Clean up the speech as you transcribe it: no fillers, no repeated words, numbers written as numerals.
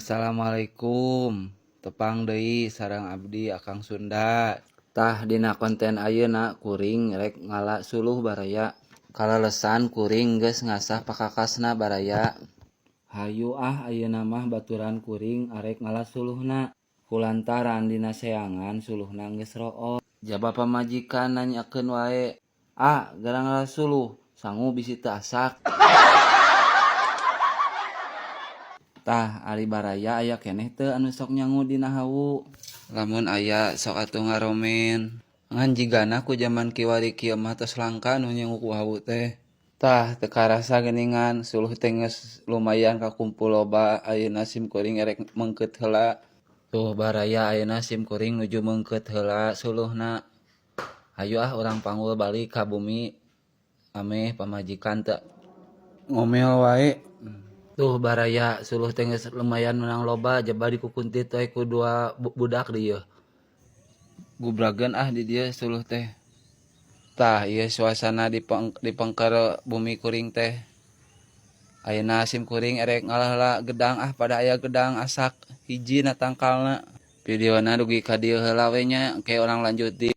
Assalamualaikum, tepang deui sareng abdi Akang Sunda. Tah, dina konten ayeuna kuring rek ngala suluh, baraya. Kalalesan kuring geus ngasah pakakasna, baraya. Hayu ah, ayeuna mah baturan kuring arek ngala suluhna. Kulantaran dina seangan suluhna geus roos. Jaba pamajikan nanyakeun wae, "Ah, geura ngala suluh, sangu bisi teu asak." Tah, ari baraya aya keneh teu anu sok nyangu dina hawu? Lamun aya, sok atuh ngaromen. Ngan jigana ku jaman kiwari kieu mah tos langka nu nyangu ku hawu teh. Tah, teu karasa geuningan suluh teh geus lumayan kakumpul loba. Ayeuna sim kuring erek meungkeut heula. Tuh, baraya, ayeuna sim kuring nuju meungkeut heula suluhna. Hayu ah, urang panggul balik ka bumi, ameh pamajikan teu ngomel wae. Tuh, baraya, suluh teh geus lumayan menang loba, jaba dikukuntit we ku dua budak di ieu. Gubrageun ah di dieu suluh teh. Tah, ieu suasana di pengker bumi kuring teh. Ayeuna sim kuring erek ngala heula gedang ah, pada aya gedang asak hiji na tangkalna. Videona dugi ka dieu heula we nya, engke urang lanjut di